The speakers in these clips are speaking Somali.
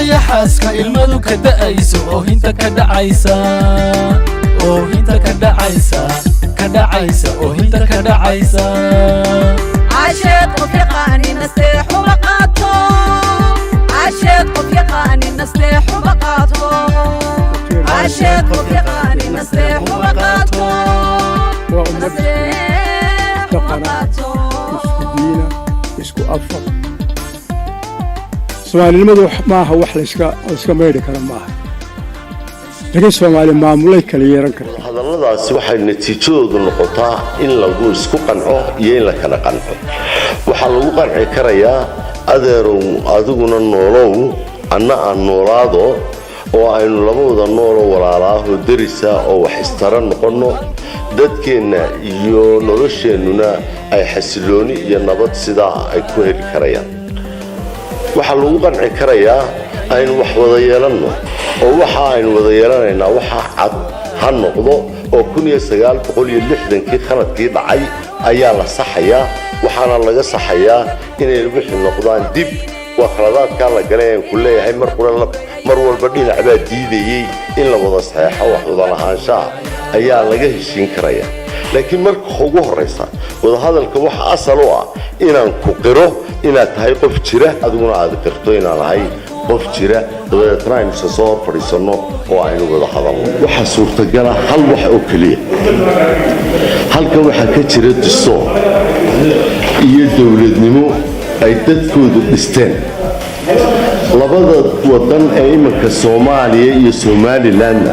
Yaxaaska ilmadu ka da'ayso, oohinta ka dhacaysa, oohinta ka dhacaysa, ka dhacaysa, oohinta ka dhacaysa. Casheed qof yaqaani nasteexuma qaato. Casheed qof yaqaani nasteexuma qaato. Casheed qof yaqaani nasteexuma qaato. Waa ummad Nasteexuma dhaqana, qaato. isku diina, isku afa. Soomaalinimadu maaha wax layska maydhi kara maaha, laakiin Soomaali maamulay kala yeelan karta. Hadalladaasi waxay natiijadoodu noqotaa in lagu isku qanco iyo in la kala qanco. Waxaa lagu qanci karayaa, adeerow, adiguna noolow, anna aan noolaado, oo aynu labawada nooloo walaalaahoo derisa oo wax istara noqonno, dadkeenna iyo nolosheennuna ay xasilooni iyo nabad sidaa ay ku heli karayaan. Waxaa lagu qanci karayaa aynu wax wada yeelanno, oo waxa aynu wada yeelanaynaa waxa cad ha noqdo, oo 1960-kii khaladkii dhacay ayaa la saxayaa. Waxaana laga saxayaa inay wixii noqdaan dib. Waa khaladaadkaa la galay aan ku leeyahay. Mar qura, mar walba dhinac baa diidayey in la wada saxeexo. Wax wada lahaanshaha ayaa laga heshiin karaya, laakiin marka ugu horraysa wadahadalka waxa asal u ah inaan ku qiro inaad tahay qof jira, adiguna aad qirto inaan ahay qof jira. Dabadeetna aynu isa soo hor fadhiisanno oo aynu wada hadalno. Waxaa suurtagala hal wax oo keliya. Halkan waxaa ka jira distoor iyo dowladnimo ay dadkoodu dhisteen. Labada wadan ee iminka Soomaaliya iyo Somalilandna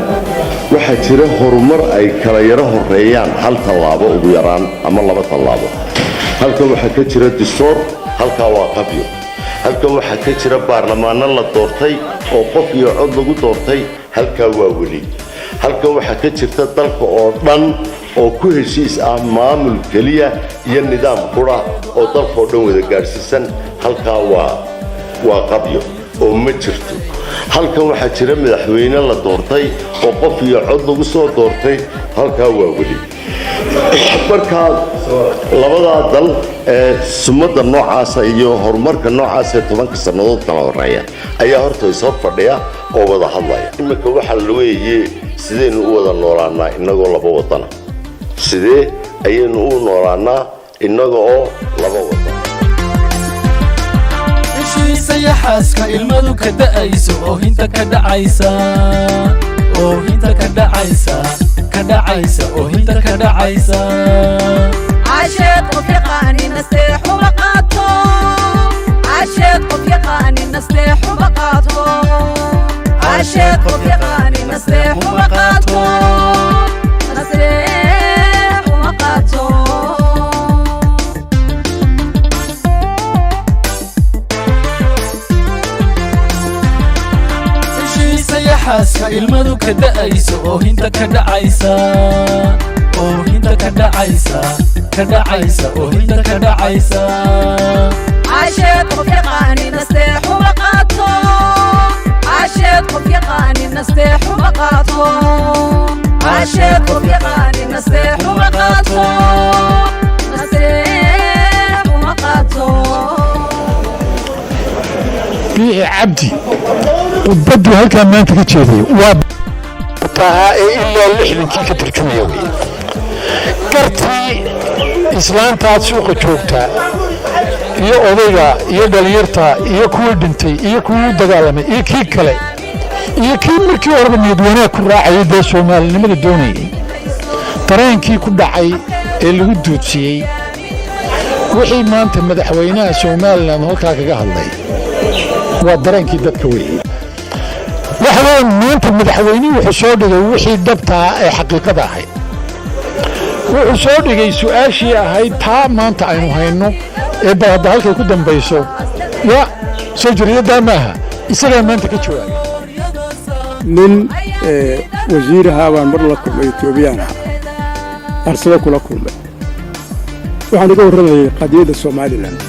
waxaa jira horumar ay kala yaro horeeyaan, hal tallaabo ugu yaraan ama laba tallaabo. Halkan waxaa ka jira distoor, halkaa waa qabyo. Halkan waxaa ka jira baarlamaano la doortay oo qof iyo cod lagu doortay, halkaa waa weli. Halkan waxaa ka jirta dalka oo dhan oo ku heshiis ah maamul keliya iyo nidaam qura oo dalka oo dhan wada gaadhsiisan, halkaa waa qabyo oo ma jirto. Halkan waxaa jira madaxweyne la doortay oo qof iyo cod lagu soo doortay, halkaa waa weli. Markaa labadaa dal ee sumadda noocaasa iyo horumarka noocaasa ee 10-ka sannadood kala horeeya ayaa horta ishor fadhiya oo wada hadlaya. Iminka waxaa la weeye, sidaynu u wada noolaanaa innagoo laba wadana? Sidee ayaynu u noolaanaa innaga oo laba wadan? Heshiisa yaxaaska ilmadu ka da'ayso, oohinta ka dhacaysa, oohinta ka dhacaysa, ka dhacaysa, oohinta ka dhacaysa. Casheed qof yaqaani nasteexuma qaato. Casheed qof yaqaani nasteexuma qaato. Casheed qof yaqaani nasteexuma qaato. Nasteexuma qaato. Heshiisa yaxaaska ilmadu ka da'ayso, oohinta ka dhacaysa, oohinta ka dhacaysa, ka dhacaysa, oohinta ka dhacaysa. Casheed qof yaqaani nasteexuma qaato. Casheed qof yaqaani nasteexuma qaato. Casheed qof yaqaani nasteexuma qaato. Nasteexuma qaato. Biixi Cabdi khudbadduu halkaa maanta ka jeediyey waa tahaa ee ilaa 60-kii ka turjumaya wey. Gartii islaantaad suuqa joogtaa iyo odayga iyo dhalinyarta iyo kuwii dhintay iyo kuwii u dagaalamay iyo kii kale iyo kii markii horeba niyad wanaag ku raacayay, dee Soomaalinimada doonayay, dareenkii ku dhacay ee lagu duudsiyey wixii maanta madaxweynaha Somaliland halkaa kaga hadlay waa dareenkii dadka weeye. Waxa weeye, maanta madaxweynuhu wuxuu soo dhigay wixii dhabtaa ee xaqiiqada ahayd. Wuxuu soo dhigay su-aashii ahayd taa maanta aynu hayno ee bal hadda halkay ku dambayso ya soo jariyadaa maaha, isagaa maanta ka jawaabay. Nin wasiir ahaa baan mar la kulmay, Etoobiyaan ahaa, Arsado kula kulmay. Waxaan iga warramayay qadiyadda Somaliland.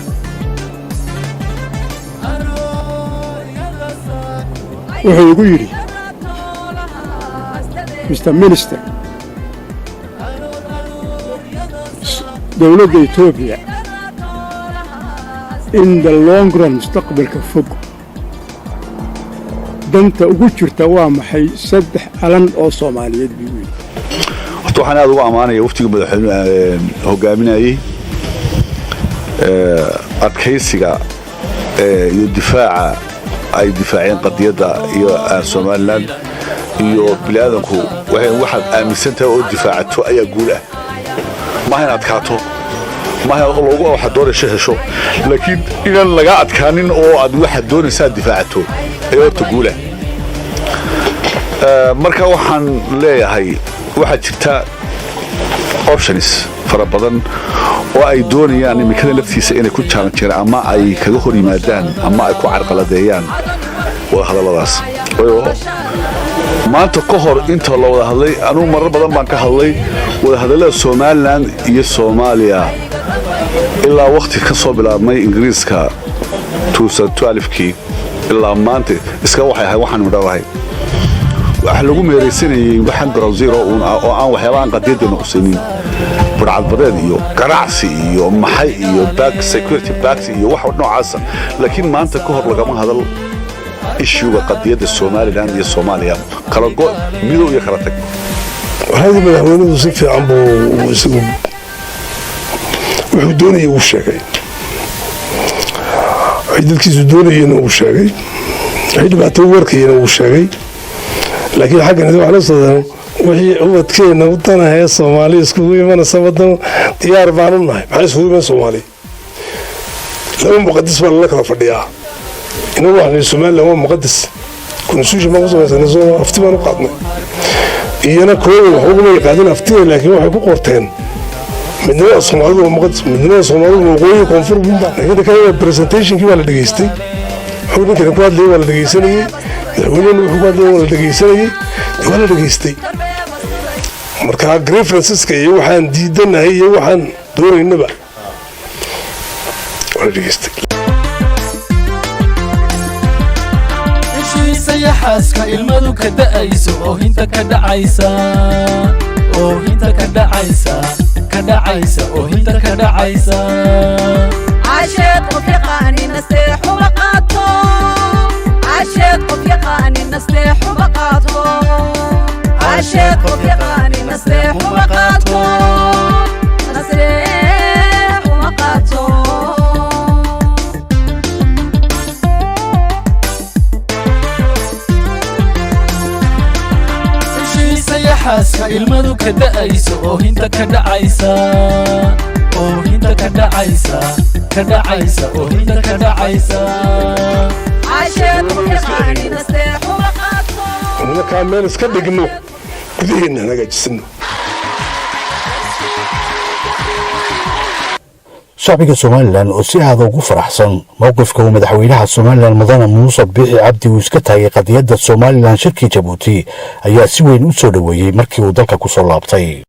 Wuxuu igu yidhi, "Mr Minister, dowladda Etoobiya in the long run, mustaqbalka fog, Danta ugu jirta waa maxay saddex calan oo Soomaaliyeed? Buu yidhi. Horta waxaan aad ugu ammaanaya waftiga madaxweynuhu hogaaminayey adkaysiga iyo difaaca ay difaaceen qadiyadda iyo Somaliland iyo biniaadanku. Waxaad aaminsan tahay oo difaacato ayaa guul ah. Maaha in adkaato, maaha loogu waxaad doonayso hesho, laakiin inaan lagaa adkaanin oo aad waxaad doonaysaa difaacato ayaa horta guulah. Marka waxaan leeyahay, waxaa jirta options fara badan oo ay doonayaan imikada laftiisa inay ku challenge ama ay kaga hor yimaadaan ama ay ku carqaladeeyaan wadahadalladaas. Maanta ka hor inta la wada hadlay, anugu marar badan baan ka hadlay wadahadallada Somaliland iyo Soomaaliya ilaa wakhti ka soo bilaabmay Ingiriiska kii ilaa maanta. Iska waxay ahayd waxaan midho lahayn, waxa lagu meeraysanayey waxaan ground zero uun ah oo aan waxyaaba aan qadiyadeena qusaynin, burcadbadeed iyo ganacsi iyo maxay iyo back security backs iyo wax noocaasa. Laakiin maanta ka hor lagama hadal issue-ga qadiyadda Somaliland iyo Soomaaliya, kala go, midow iyo kala tag. Waxaadii madaxweynuhu si fiican buu isagu wuxuu doonayay uu sheegay, waxay dadkiisu doonayeen uu sheegay, waxay dhibaato u warkayeen uu sheegay. Laakiin xaggan waxa la socdaan wixii ubadkeena u danahee Soomaali iskugu imanaysa wadan diyaar baan u nahay. Maxay iskugu iman Soomaali? Laba muqadas baa lala kala fadhiyaa. Inagu waxaan Somaliland waa muqadas, constitution baan ku samaysanay, soo afti baan u qaadnay. Iyana kooda wax uguma yaqaanin aftida, laakiin waxay ku qorteen midnimada Soomaalidu waa muqadas. Midnimada Soomaalidu waqooyi, koonfur bunba. Laakiin kale presentationkii baa la dhegeystay. Wuxuu ninkani ku hadlayay waa la dhegeysanayey, madaxweynehuna wuxuu ku hadlayay waa la dhegeysanayey, waa la dhegeystay. Marka grievanceska iyo waxaan diidanahay iyo waxaan doonaynaba waa la dhegeystay. Heshiisaya xaaska ilmadu ka da'ayso, oohinta ka dhacaysa, oohinta ka dhacaysa, ka dhacaysa, oohinta ka dhacaysa. Casheed qof yaqaani nasteexuma qaato. Casheed qof yaqaani nasteexuma qaato. Casheed qof yaqaani nasteexuma qaato, nasteexuma qaato. Heshiisaya xaaska ilmadu ka da'ayso, oohinta ka dhacaysa, oohinta ka dhacaysa, ka dhacaysa, oohinta ka dhacaysa. Casheed qof yaqaani nasteexuma qaato. Markaa meel iska dhigno, gudaheenna hagaajisano. Shacbiga Somaliland oo si aada ugu faraxsan mowqifka uu madaxweynaha Somaliland, mudane Muuse Biixi Cabdi, uu iska taagay qadiyadda Somaliland shirkii Jabuuti ayaa si weyn u soo dhoweeyey markii uu dalka ku soo laabtay.